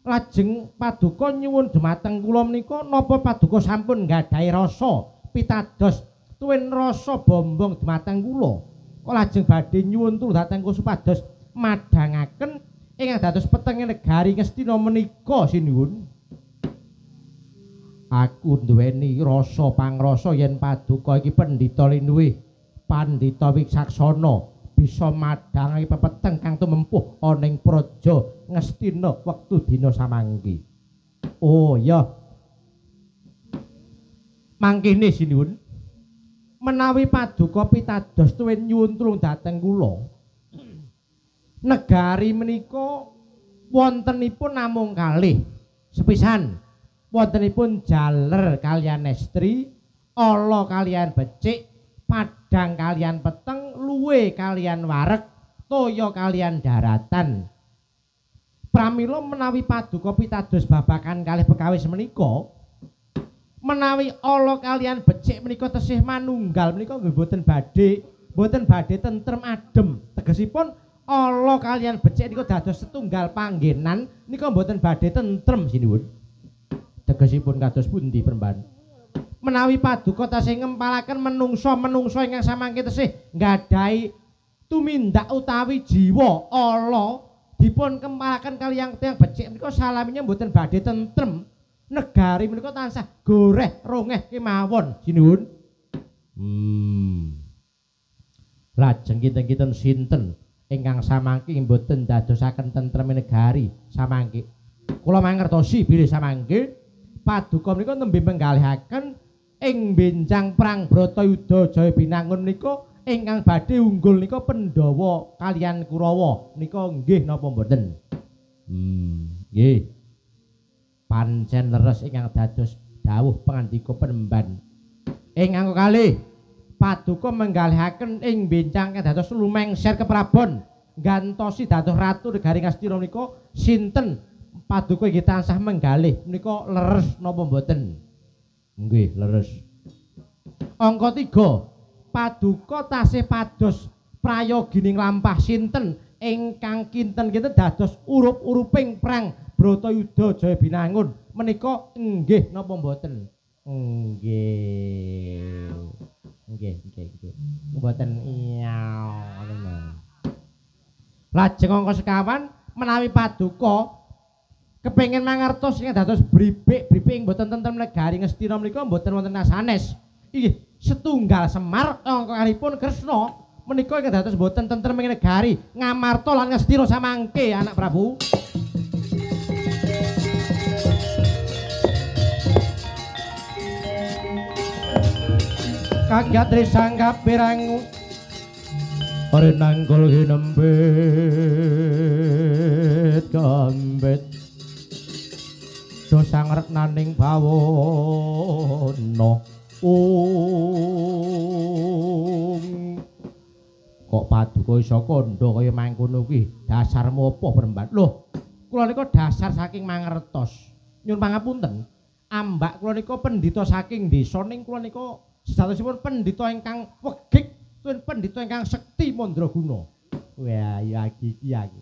Speaker 1: lajeng paduka nyuwun dumateng kula menika napa paduka sampun nggadahi rasa pitados tuwin rasa bombong dumateng kula? Kok lajeng badhe nyuwun tulung dhateng kula supados madhangaken ingkang dados petenge negari Ngastina menika sinuwun. Aku duweni rasa pangrasa yen paduka iki pendhita linuwih, pandhita wicaksana bisa madhangake pepeteng kang tumempuh ana ing praja Ngastina wektu dina samangke. Oh ya. Mangkene sinuwun, menawi paduka pitados tuwin nyuwun tulung dhateng kula, negari menika wontenipun namung kalih. Sepisan wontenipun jaler kaliyan estri, ala kaliyan becik, padhang kaliyan peteng, luwe kaliyan wareg, toya kaliyan daratan. Pramila menawi paduka pitados babakan kalih pekawis menika, menawi ala kaliyan becik menika tesih manunggal menika nggih mboten badhe tentrem adem. Tegesipun ala kaliyan becik nika dados setunggal panggenan nika mboten badhe tentrem sinuwun. Tegesipun kados pundi Premban? Menawi paduka tasih ngempalaken menungsa-menungsa ingkang samangke tesih nggadahi tumindak utawi jiwa ala dipun kempalaken kaliyan tiyang becik menika salaminya mboten badhe tentrem. Negari menika tansah goreh rongeh kemawon sinuwun. Lajeng kinten-kinten sinten ingkang samangke mboten dadosaken tentreme negari samangke? Kula mangertosi bilih samangke paduka menika nembe menggalihaken ing benjang perang Bratayuda Jaya Binangun menika ingkang badhe unggul nika Pandhawa kaliyan Kurawa nika nggih napa mboten? Nggih. Pancen leres ingkang dados dawuh pangandika Premban. Ingkang kalih paduka menggalihaken ing benjang kang dados lumengser keprabon gantosi dados ratu negari Ngastina menika sinten paduka inggih tansah menggalih menika leres napa mboten? Nggih, leres. Angka 3, paduka tasih pados prayogining lampah sinten ingkang kinten-kinten dados urup-uruping perang Bratayuda Jaya Binangun menika nggih napa mboten? Nggih. Nggih, nggih, nggih. Mboten iya ngoten. Lajeng angka sekawan menawi paduka kepengin mangertos ingkang dados bribik-bribik ing mboten tentrem negari Ngastina menika mboten wonten sanes. Inggih setunggal Semar angka kalihipun Kresna menika ingkang dados mboten tentrem ing negari Ngamarta lan Ngastina samangke anak Prabu. Kagyatri sang kapirangu Renanggul hinempit gambit dosang reknaning bawana. Om kok paduka iso kandha kaya mangkono kuwi dasarmu apa Premban? Loh, kula nika dasar saking mangertos. Nyuwun pangapunten, ambak kula nika pendhita saking desa ning kula nika sejatosipun pendhita ingkang wegik tuwin pendhita ingkang sekti mandraguna. Wah, ya iki iki.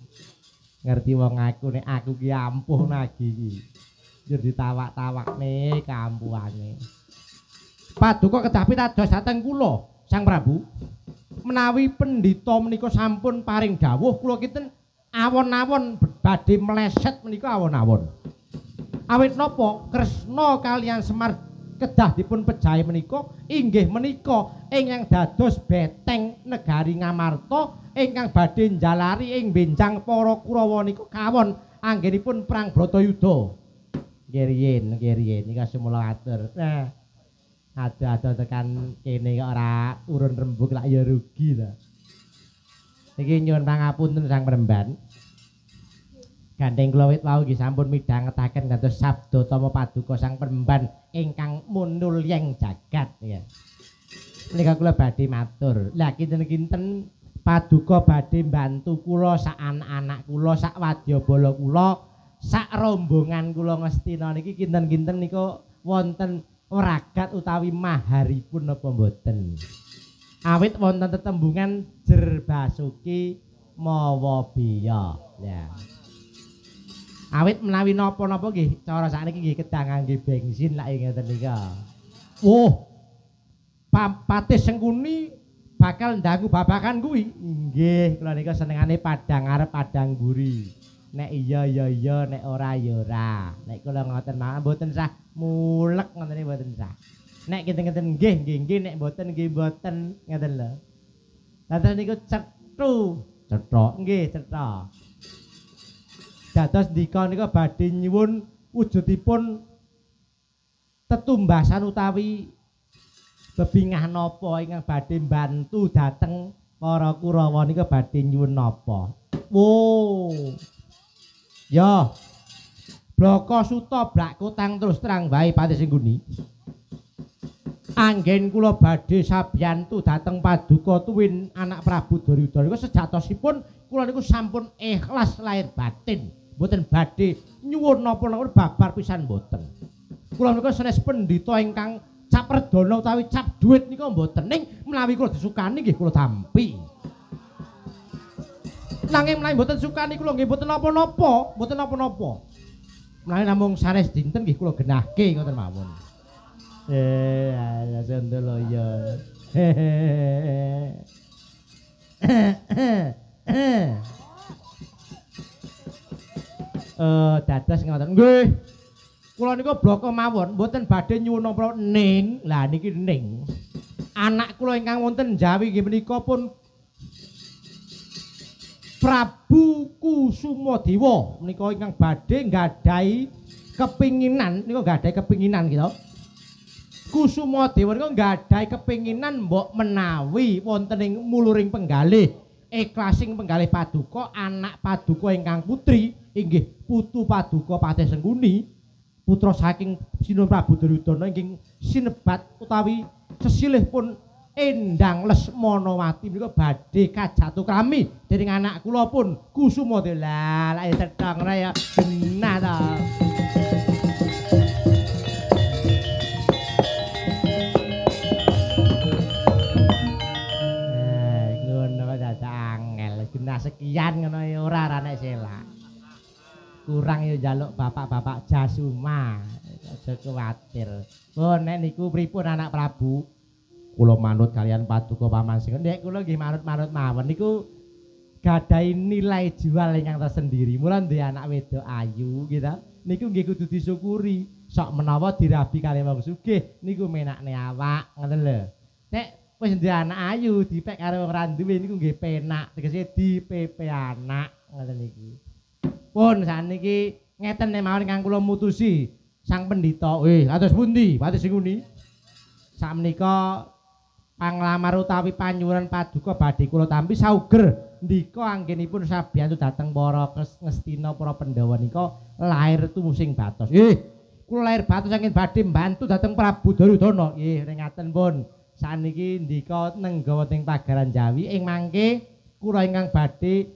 Speaker 1: Ngerti wong aku nek aku ki ampuh nagi iki. Njur ditawak-tawakne kampuhane. Paduka kedah pitados dhateng kula, Sang Prabu. Menawi pendhita menika sampun paring dawuh kula kinten awon-awon badhe meleset menika awon-awon. Awit napa Kresna kaliyan Semar kedah dipun pejahi menika inggih menika ingkang dados beteng negari Ngamarta ingkang badhe njalari ing benjang para Kurawa niku kawon anggenipun perang Bratayuda. Nggih riyin, nggih riyin nika sumula atur. Nah, ado-ado tekan kene kok ora urun rembug lak ya rugi ta. Niki nyuwun pangapunten Sang Premban. Gandeng kula wit wau nggih sampun midhangetaken dados sabda tama paduka Sang Premban ingkang munul yeng jagat ya. Menika kula badhe matur. Lah kinten-kinten paduka badhe mbantu kula sak anak-anak kula, sak wadyabala kula, sak rombongan kula Ngastina niki kinten-kinten nika wonten wragat utawi maharipun napa mboten. Awit wonten tetembungan jer basuki mawa biya. Ya. Awit menawi napa-napa nggih cara sakniki nggih kedah ngangge bensin lak ngeten nika. Wah. Patih Sengkuni bakal ndangu babakan kuwi. Nggih, kula nika senengane padang arep padang mburi. Nek iya ya iya, nek ora ya ora. Nek kula ngoten mawon mboten sah mulek ngoten niku mboten sah. Nek kinten-kinten nggih nggih nggih, nek mboten nggih mboten ngoten lho. Dados niku cethu, cethok nggih cetha. Dados ndika nika badhe nyuwun wujudipun tetumbasan utawi bebingah napa ingkang badhe mbantu dhateng para Kurawa nika badhe nyuwun napa. Wo. Ya. Blaka suta blak kutang terus terang wae Patih Sengkuni. Anggen kula badhe sabiyantu dhateng paduka tuwin anak Prabu Duryudana niku sejatosipun kula niku sampun ikhlas lahir batin. Mboten badhe nyuwun napa-napa babar pisan mboten. Kula niku sanes pendhita ingkang cap redana utawi cap dhuwit nika mboten, ning menawi kula disukani nggih kula tampi. Nanging menawi mboten sukani kula nggih mboten napa-napa, mboten napa-napa. Menawi namung sanes dinten nggih kula genahke ngoten mawon. Eh, sendoloyo. Dados ngoten. Nggih. Kula niku blaka mawon, mboten badhe nyuwun napa ning. Lah niki ning. Anak kula ingkang wonten Jawi nggih menika pun Prabu Kusumadewa menika ingkang badhe nggadahi kepinginan, niku nggadahi kepinginan gitu. Kusumadewa niku nggadahi kepinginan mbok menawi wonten ing muluring penggalih, ikhlasing penggalih paduka anak paduka ingkang putri inggih putu paduka Patih Sengkuni, putra saking Sinuhun Prabu Duryudana ingkang sinebat utawi sesilih pun Endang Lesmanawati menika badhe kajatukrami dening anak kula pun Kusumadewa. Lah lak cethong ora ya genah ta. Ngono kok dadak angel. Genah sekian ngono ya ora ora nek selak. Kurang ya njaluk bapak-bapak Jasuma. Aja kuwatir. Oh nek niku pripun anak Prabu? Kula manut kalian paduka Paman Sing. Nek kula nggih manut-manut mawon niku gadahi nilai jual ingkang tersendiri. Mula duwe anak wedok ayu gitu. Niku nggih kudu disyukuri. Sok menawa dirabi kali wong sugih niku menakne awak ngoten lho. Nek wis duwe anak ayu dipek karo wong ra duwe niku nggih penak, tegese dipepe anak ngoten niku. Pun saniki ngeten mawon ingkang kula mutusi Sang Pendhita. Wih, kados pundi Patih Sengkuni? Sakmenika Panglamar utawi panyuwunan paduka badhe kula tampi sauger ndika anggenipun sabiyantu dhateng para Ngastina para Pandhawa nika lair tumusing batos. Nggih, kula lair batos anggen badhe mbantu dhateng Prabu Duryudana. Nggih, ringaten pun. Saniki ndika nengga wonten ing Pagaran Jawi ing mangke kula ingkang badhe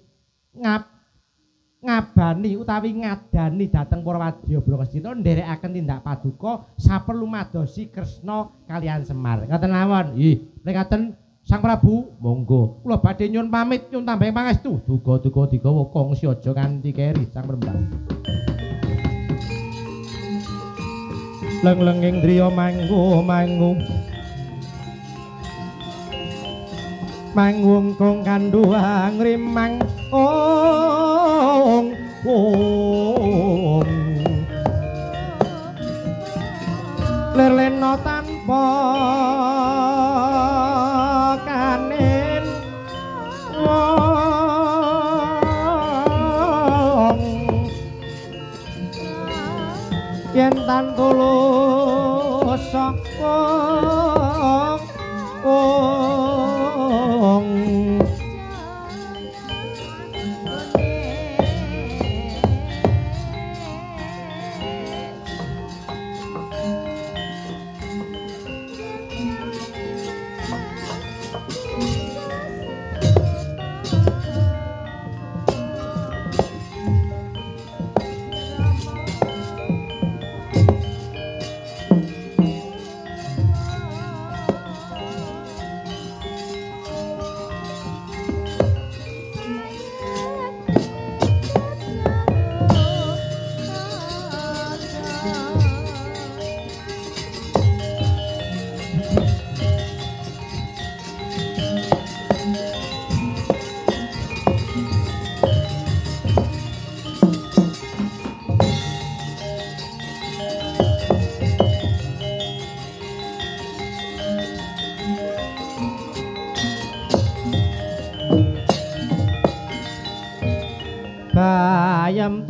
Speaker 1: ngabani utawi ngadani dhateng para wadya Ngastina nderekaken tindak paduka saperlu madosi Kresna kaliyan Semar. Ngaten mawon. Nggih, mrikaten Sang Prabu, monggo. Kula badhe nyuwun pamit nyuwun tambahing pangestu. Duga-duga digawa kongsi aja nganti keri Sang Prembang. Leng-lenging driya manggu-manggu. Manggung kong kandhuang rimang ong ong. Lerlena tanpa kanen wong yen tan tulus wong ong. Bayam